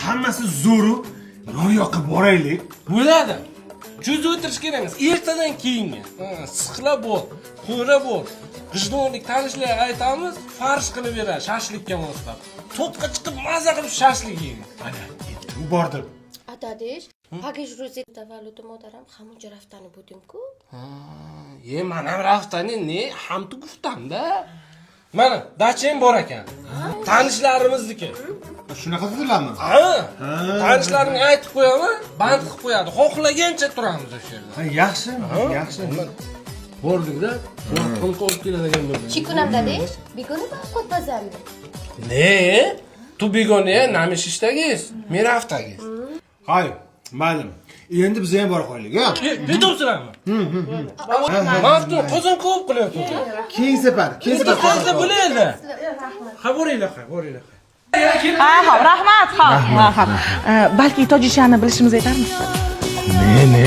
Hammasi zo'ru. Biror yoqqa boraylik. Bo'ladi. Cho'zib o'tirish kerak emas. Ertadan keyingi. Ha, Siqla bo'l, qo'ra bo'l. G'ijduvonlik tanishlarga aytamiz, farsh qilib beradi shashlikka moslab. To'pga chiqib maza qilib shashlik yeymiz. Ana, endi u bordi. А дадиш, пагиш рӯзи таваллуди модарам ҳамонҷо рафтани будем-ку. Ye, man ham raftani ne, hamtu guftam-da. Mana, dacham bor ekan. Tanishlarimizniki. Shunaqa dedilarmi? Ha, tanishlarimga aytib qo'yaman, band qilib qo'yadi. Xohlagancha turamiz o'sha yerda. Ha, yaxshi, yaxshi. Bordik-da, qo'l olib keladigan bo'ldik. Чӣ кунам, дадиш? Бегона ба овқот пазам? Ne? Tu begona namish ishlagiz, men raftagiz. Hay, mayli. Endi biz ham bora qo'yaylik, ha? Biduvsizlarmi? Maftun qozon ko'p qilyapti. Keyin safar, keyin safar. Qozonda bo'ladi. Ha, boringlar, ha, boringlar. Ha, hop, rahmat, hop, rahmat. Balki tojikchani bilishimiz yetarmi? Ne, ne?